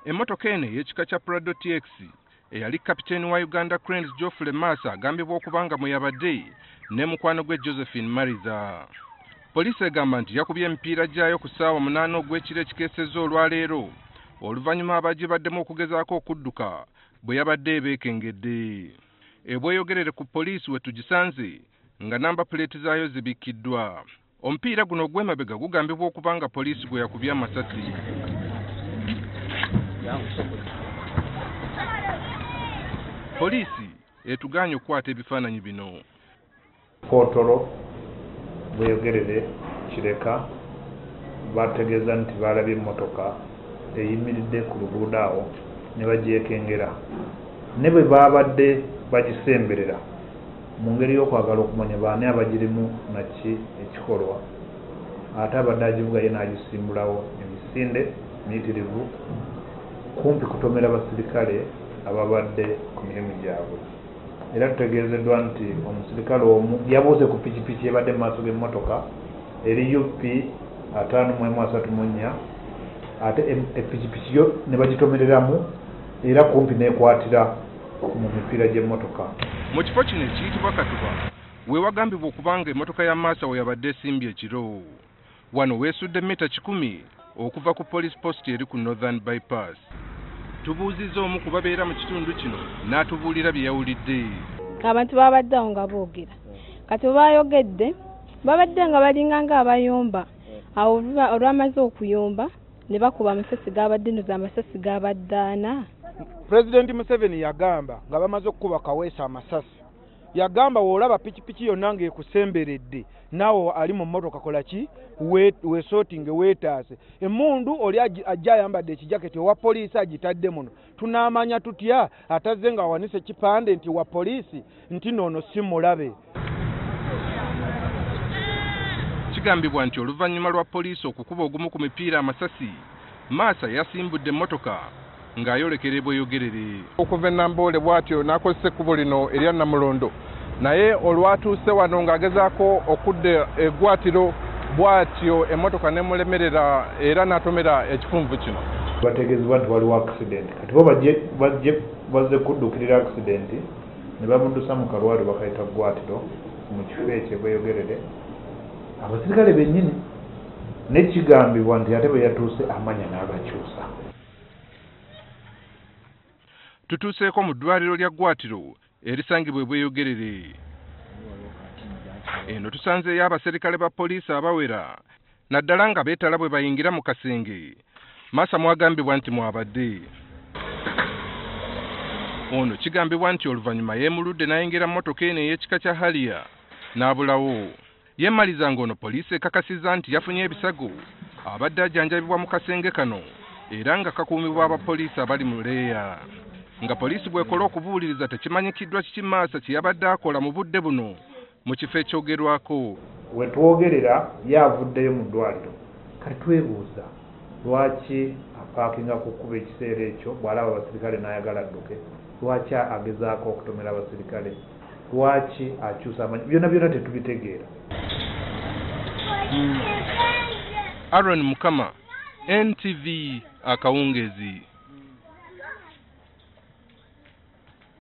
Emmotoka eno ey'ekika kya Prado TX eyali kapiteeni wa Uganda Cranes Geoffrey Massa agambibwa okuba nga mwe yabadde ne mukwano gwe Josephine Mariza. Poliisi egamba nti yakubye emipiira gyayo ku ssaawa 8 ogw'ekiro ekikeesezza olwaleero oluvannyuma abagibaddemu okugezaako okudduka bwe yabadde ebeekengedde. Ebweyogerere ku poliisi we tugisanze nga namba puleeti zaayo zibikkiddwa. Omupiira guno ogw'emabega gugambibwa okuba nga poliisi gwe yakubye amasasi. Poliisi etugaanye okukwata ebifaananyi bino. Kootolo Bweyogerere Kireka bategeeza nti baalabye emmotoka eyimiridde ku luguudo awo ne bagyekengera ne bwe baabadde bagisemberera mu ngeri y'okwagala okumanya baani abagirimu naki ekikolwa ate abadde agivuga ye n'agisimbulawo emisinde miyitirivu kumpi kutomera basirikale ababadde ku mirimu gyabwe. Era tutegeezeddwa nti omusirikale omu yabuuse ku pikipiki ebadde mu maaso g'emmotoka eri UP 5134 ate epikipiki yo ne bagitomereramu era kumpi n'ekwatira mu mipiira gy'emmotoka. Mu kifo kino ekiyitibwa Katuba we wagambibwa okubanga emmotoka ya Massa we yabadde esimbye ekiro. Wano weesudde mita 100 okuva ku police post eri ku Northern Bypass. Tubuuzizza omu ku babeera mu kitundu kino n'atubuulira bye yawulidde. Abantu babadde awo nga boogera. Kati bwe baayogedde babadde nga balinga ng'abayomba. Awo olwamaze okuyomba ne bakuba amasasi gabadde nno amasasi gabadde ana. Pulezidenti Museveni yagamba nga bamaze okukuba Kaweesa amasasi, yagamba w'olaba pikipiki yonna ng'ekusemberedde naawe ali mu mmotoka kola ki weesootinge weetaase. Emmundu oli ajja ayambadde ekijaketi owa poliisi agitadde muno, tunaamanya tutya atazze ng'awanise ekipande nti wa poliisi nti noono si mulabe. Kigambibwa nti oluvannyuma lwa poliisi okukuba ogumu ku mipiira amasasi, Massa yasimbudde emmotoka ng'ayolekera Bweyogerere. Okuva e Namboole bw'atyo n'akozesa ekkubo lino erya Namulondo, naye olwatuuse wano ng'agezaako okudda eggwatiro bw'atyo emmotoka n'emulemerera era n'atomera ekifunvu kino. Bategeezebwa nti waliwo accident, kati bo bazze kuddukirira accident ne bamuddusa mu kalwaliro bakayita ggwatiro mu kifo ekyo Bweyogerere. Abasirikale bennyini nekigambibwa nti ate bwe yatuuse amanya n'agakyusa. Tutuuseeko mu ddwaliro lya ggwatiro erisangibwa e Bweyogerere. Eno tusanzeeyo abaserikale ba poliisi abawera naddala nga beetala bwe bayingira mu kasenge. Massa mwagambibwa nti mwabadde. Ono kigambibwa nti oluvannyuma yeemuludde n'ayingira mmotoka eno ey'ekika kya Harrier n'abulawo. Yeemaliza ng'ono poliisi ekakasizza nti yafunye ebisago, abadde ajjanjabibwa mu kasenge kano era nga kakuumibwa abapoliisi abali mu leeya. Nga poliisi bw'ekola okubuuliriza tekimanyikiddwa kiki Massa kye yabadde akola mu budde buno mu kifo ekyogerwako. We twogerera ye avuddeyo mu ddwaliro, kati twebuuza lwaki apaakinga ku kkubo ekiseera ekyo bw'alaba abasirikale n'ayagala adduke, lwaki agezaako okutomera abasirikale, lwaki akyusa amanyi, byonna byonna tetubitegeera. Aaron Mukama, NTV akawungeezi.